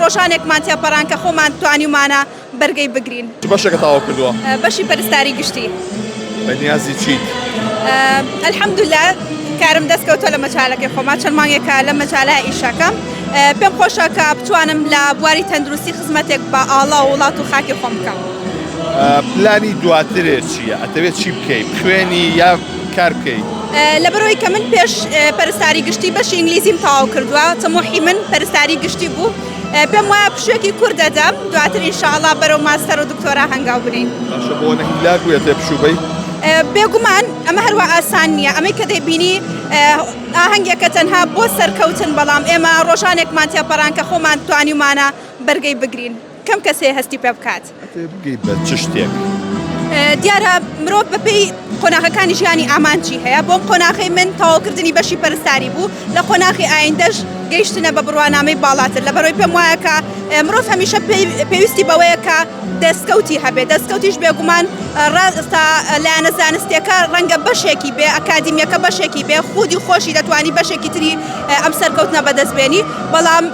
ڕۆژانێکمان تێپەڕان کە خۆمان توانیومانە بەرگەی بگرین. چ بەشێکت تەواو کردووە؟ بەشی پەرستاری گشتی. بە نیازی چیت؟ الحمدللە کارم دەست کەوتووە لە مەجالەکەی خۆما چەند مانگێکە لەم مەجالە ئیشەکەم پێم خۆشە کە بتوانم لە بواری تەندروستی خزمەتێک بە ئاڵا و وڵات و خاکی خۆم بکەم. پلانی دواترێ چییە؟ ئەتەوێت چی بکەی؟ بخوێنی یا کار بکەی؟ لەبەرئەوەی کە من پێش پەرستاری گشتی بەشی ئینگلیزیم تەواو کردووە تموحی من پەرستاری گشتی بوو پێم وایە پشوویەکی کورت دەدەم دواتر ان شاء اللە بەرەو ماستەر و دکتۆرا هەنگاو بنێین. باشە بۆ نە هیلاک بوویەتێ پشوو بەی؟ بێگومان ئەمە هەروا ئاسان نییە ئەمەی کە دەیبینی ئاهەنگێکە تەنها بۆ سەرکەوتن بەڵام ئێمە ڕۆژانێکمان تێپەڕان کە خۆمان توانیومانە بەرگەی بگرین. کەم کەس هەیە هەستی پێ بکات. ئەتەوێ بگەی بە چ شتێک؟ دیارە مرۆڤ بەپێی قۆناغەکانی ژیانی ئامانجی هەیە، بۆم قۆناغەی من تەواوکردنی بەشی پەرستاری بوو، لە قۆناغی ئایندەش گەیشتنە بە بڕوانامەی باڵاتر، لەبەرئەوەی پێم وایە کە مرۆڤ هەمیشە پێویستی بەوەیە کە دەستکەوتی هەبێت، دەستکەوتیش بێگومان ڕاستە لایەنە زانستیەکە ڕەنگە بەشێکی بێ، ئەکادیمیەکە بەشێکی بێ، خودی خۆشی دەتوانی بەشێکی تری ئەم سەرکەوتنە بەدەست بێنی، بەڵام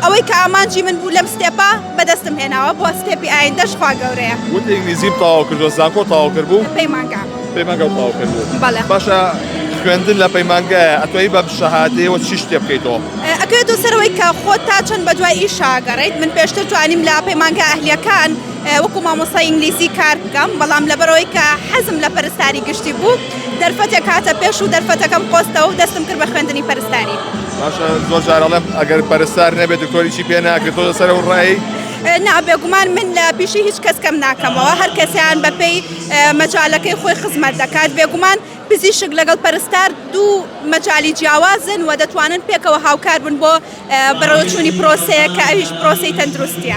ئەوەی کە ئامانجی من بوو لەم step ە بەدەستم هێناوە بۆ step ی ئایندەش خوا گەورەیە. وت ئینگلیزیم تەواو کردووە زانکۆ تەواو کردبوو؟ پەیمانگا. پەیمانگا تەواو کردبوو. بەڵێ. باشە خوێندن لە پەیمانگایە ئەتوانی بەم شەهادەیەوە چی شتێ بکەیتەوە؟ ئەکەوێتەوە سەر ئەوەی کە خۆت تا چەند بەدوای ئیشا گەڕێیت من پێشتر توانیم لە پەیمانگا ئەهلیەکان وەکو مامۆستای ئینگلیزی کار بکەم بەڵام لەبەرئەوەی کە حەزم لە پەرستاری گشتی بوو دەرفەتێک هاتە پێش و دەرفەتەکەم قۆستەوە و دەستم کرد بە خوێندنی پەرستاری. باشە زۆر جار ئەڵێم ئەگەر پەرستار نەبێت دکتۆر هیچی پێ ناکرێت تۆ لەسەر ئەو ڕای؟ نا بێگومان من لە پیشەی هیچ کەس کەم ناکەمەوە هەر کەسیان بەپێی مەجالەکەی خۆی خزمەت دەکات بێگومان پزیشک لەگەڵ پەرستار دوو مەجالی جیاوازن و دەتوانن پێکەوە هاوکار بن بۆ بەڕێوەچوونی پرۆسەیەک کە ئەویش پرۆسەی تەندروستیە.